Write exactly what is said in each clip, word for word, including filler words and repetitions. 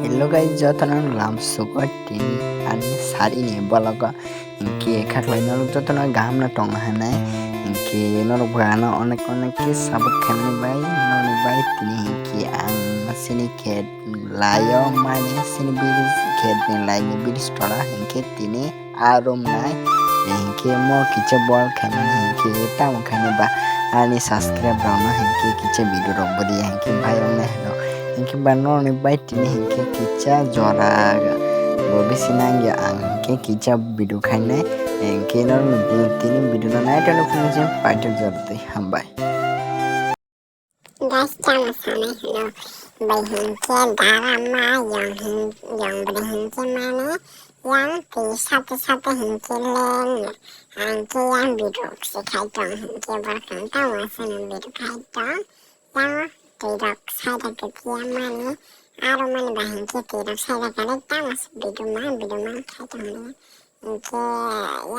Hello guys, jotono lam sugo tini ani sari ni bologo. Hinkhe khaklai norok jotono gaham no tong hinwi. Hinkhe norok bagano onek onek khe support khainani bai, noni bai tini hinkhe ang sini khe laio mani sini bridge khe ni lai ni bridge tola hinkhe tini. Arom nai, hinkhe mo kisa bol khaimani hinkhe tamo khaini ba ani subscribe rokno hinkhe kisa video rok bodi hinkhe bai wngnai hino. Hinkhe ba norni bai tini hinkhe kisa jora bo bisi nangya ang hinkhe kisa video khainai. Hinkhe norni tini video no naitani phunukjak paithak jora tei hambai. Guys, tamo sanai hino, bai hinkhe dara ma yong hin, yong bwrwi hinkhe mane yang twi sate sate hinkhe leng, hinkhe yang birok se khai tong hinkhe borok tamo aswkno birok khai tong, yang twi rok sai da kwkhiya mani, aro mani ba hinkhe twi rok sai da kwlai tamo birok ma, birok ma khai tong hinwi hinkhe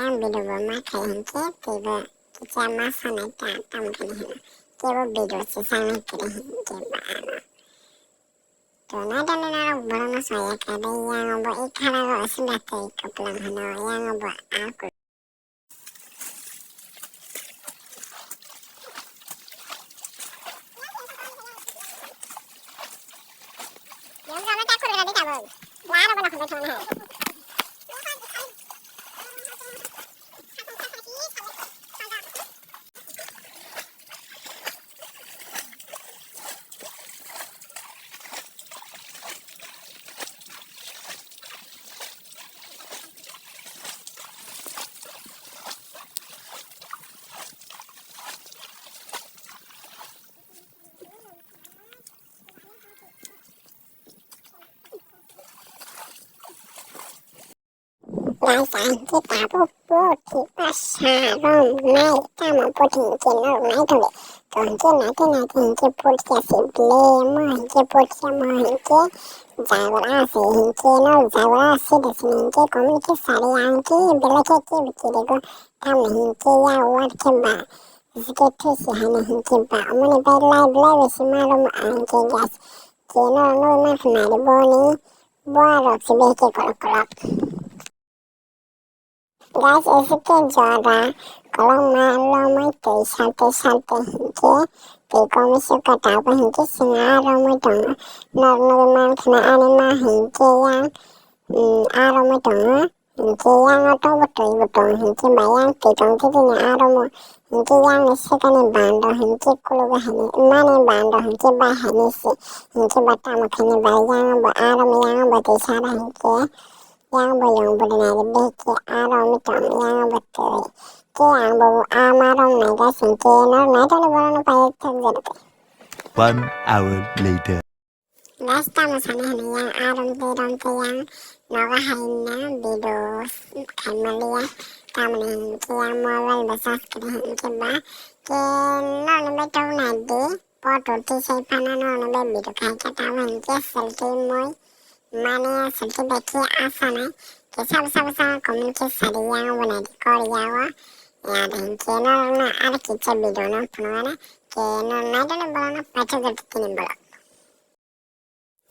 yang birok bo ma khai hinkhe twi bo kisa ma sanai ta tamo khe hino. Kebo video se sanai kwrwi hinkhe ba ano. To naitani norok borokno saya kha de yang bo i khara go aswk da tei kwplang hino yang bo a kwrwi. Guys, ang khe tabuk puthi bwsa romnai, tamo puthi hinkhe norok naithok di. To hinkhe naithe naithe hinkhe puthi ya se ble, mo hinkhe puthi ya, mo hinkhe jabra se hinkhe norok jabra se de sini hinkhe komni khe sari ang khe belai khe kebo chirigo. Tamni hinkhe ya war khe ba jike thusi haino hinkhe ba omoni bai live live se ma romo ang khe guys. Khe norok nugwi mankha nari boni. Borok se behke kolok kolok. Guys, ese ke jora kolok ma lomoi twi sate sate hinkhe twi komi se kwtal bo hinkhe singa romoi tongo. Norok nugwi mankha na ani ma hinkhe yang, mm, a romoi tongo. Hinkhe yang o tongo twi bo tongo hinkhe ba yang twi tong khe bini a romo hinkhe yang ni sekani bando hinkhe kulugo hani mani bando hinkhe bai hani se hinkhe ba tamo khaini ba yang bo a romo yang bo twi sara hinkhe. Yang bo yong bwrwi nai rw bihik khe aro wngwi tong yang bo twi. Khe ang bo ama rom nai gas hinkhe norok naitokni borokno paithak jani. One hour later. Guys, tamo sana hwnwi yang a rom twi rom twi yang nogo hai wngna video khaimaliya. Tamoni hinkhe yang mobile bo charge kwrwi hinkhe ba khe norokni bai tok nai di. Poto tisai phano norokno bai video khai khe tamo hinkhe selfie moi mane selfie bai khe asanai khe sabo sabo sabo comment khe sadi yang bo nai di kor ya o ya da hinkhe norokno aro kisa video no phunuknai khe norok naitokni borokno paithak jora tini borok.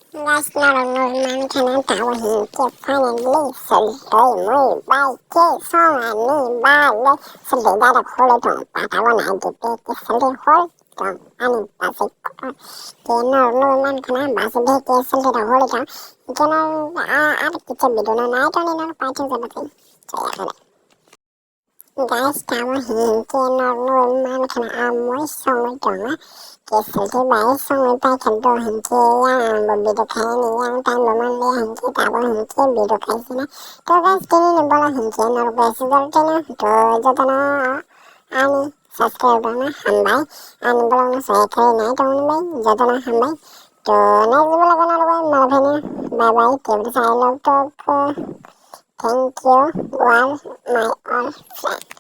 Guys, norok nugwi mankha na tamo hinkhe finally selfie moi bai khe songani bagwi selfie direct hole tong patabo nai di bai khe selfie hole. Tong ani bachai kotor. Khe norok nugwi mankha na bachai de khe selfie rok holi tong. Khe norok a, a, ar kisa video no nai tongni norok paithak jora twi. Chaya khe. Guys, tamo hinkhe norok nugwi mankha na a moi songwi tongo. Khe selfie bai songwi paikha do hinkhe yang ang bo video khaini yang time bo manliya hinkhe tamo hinkhe video khaisina. To guys, tini ni bola hinkhe norok bai sijol tino to jotono ani subscribe rokno hambai. Ani vlog no saya khe nai tongmani bai jotono hambai. To next vlog o narwgwi malphani. Bye bye. Tebri sai love talk. Thank you. All my all friend.